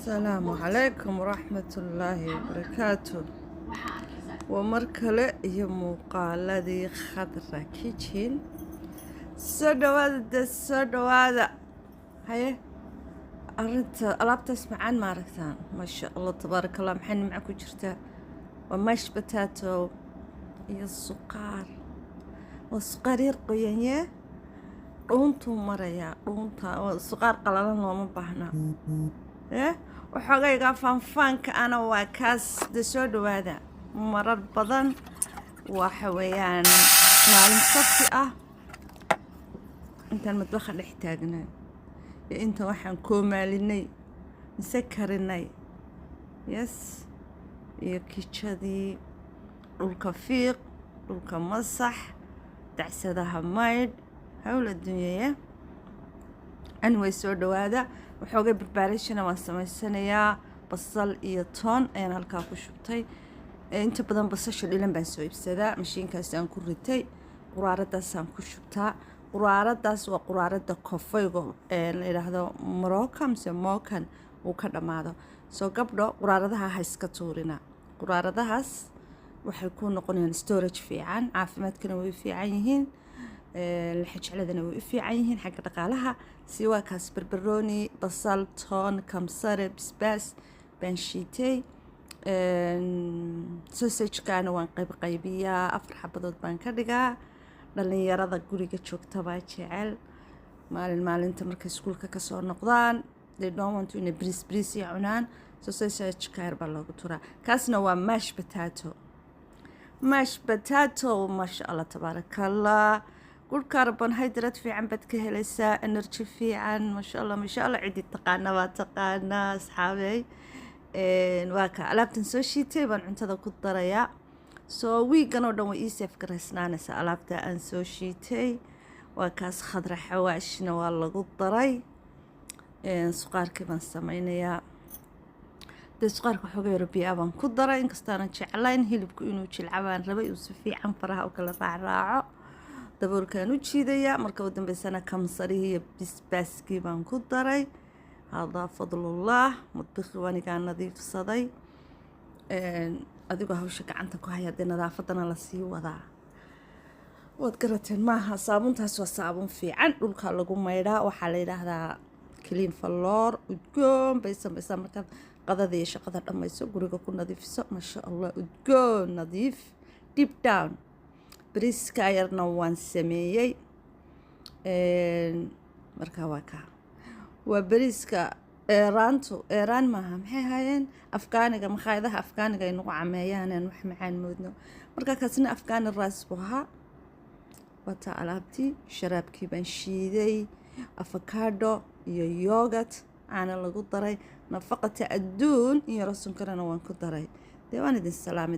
Asalaamu calaykum waraxmatullaahi wabarakaatu. Waa mar kale iyo muuqaaladii Khadra Kitchen. Soo dhawaada dee, soo dhawaada. Haye, arinta alaabtaas macaan ma aragtaan? Maasha Allah, tabaaraka Allah. Maxay nimco ku jirtaa? Waa mash potato iyo suqaar. Waa suqaar yar qoyanye, dhuuntuu marayaa. Dhuunta waa suqaar qalalan, looma baahna. Waxoogaygaa faanfaanka ana waa kaas de. Soo dhawaada marar badan. Waxa weeyaan maalin Sabti ah, intaan madbaxa dhex taagnay iyo inta waxaan koomaalinay mise karinay, yes, iyo kijadii, dhulka fiiq, dhulka masax, dacsadaha maydh, hawl adduunyaya. Anyway, soo dhawaada. Waxoogay preparation waan samaysanayaa. Basal iyo toon ayaan halkaa ku shubtay. Inta badan basasha dhilan baan soo iibsadaa, mashiinkaas aan ku ritay, quraaradaasaan ku shubtaa. Quraaradaas waa quraarada kofaygo la yidhaahdo, Morocco mise Mokan uu ka dhammaado. Soo gabdho, quraaradaha ha iska tuurina. Quraaradahaas waxay ku noqonayaan storage fiican, caafimaadkana way fiican yihiin, lixajecladana way u fiican yihiin xagga dhaqaalaha. Si waa kaas barbarooni, basal, toon, kamsare, basbaas baan shiitay. Sausagekana waan qaybqaybiyaa, afar xabadood baan ka dhigaa. Dhalinyarada guriga joogta baa jecel. Maalin maalinta markay iskuulka kasoo noqdaan, they don't want to inay bris bris iyo cunaan, so sausageka yar baa loogu turaa. Kaasna waa mash potato, mash potato. Maasha Allah, tabaaraka Allah. Good carbohydrate fiican baad ka helaysaa, energy fiican. Maasha Allah, maasha Allah. Cidii taqaana baa taqaanaa, asxaabey. Waa ka alaabtan soo shiitay baan cuntada ku darayaa. Soo wiigan oo dhan way ii safe garaysnaanaysaa alaabta aan soo shiitay. Waa kaas, Khadra xawaashna waa lagu daray. Suqaarkii baan sameynayaa dee. Suqaarka xooga yaro biyo baan ku daray, inkastaanan jeclayn hilibku inuu jilca baan rabay, uu si fiican faraha u kala raacraaco. Daboolkaan u jiidayaa. Marka u dambeysana kamsarihii iyo bisbaaskii baan ku daray. Hadaa fadlullah. Madbaqii wanigaa nadiifsaday. Adigoo hawsha gacanta ku haya dee, nadaafadana lasii wadaa, waad garateen maaha? Saabuuntaas waa saabuun fiican, dhulka lagu maydhaa. Waxaa la yidhaahdaa Clean Floor. Udgoon bay samaysaa. Markaad qadada iyo shaqada dhammayso, guriga ku nadiifiso, maasha Allah, udgoon nadiif deep down. Bariiska yarna waan sameeyey. Marka waa kaa, waa bariiska Eeraantu. Eeraan maaha, maxay ahaayeen? Afgaaniga. Makhaayadaha Afgaaniga ay nagu cameeyaan aan wax macaan moodno. Marka kaasna Afgaani rice buu ahaa. Wataa alaabtii. Sharaabkii baan shiiday, avocado iyo yogurt, caana lagu daray, nafaqata adduun iyo sonkorana waan ku daray. Dee waan idin salaamay.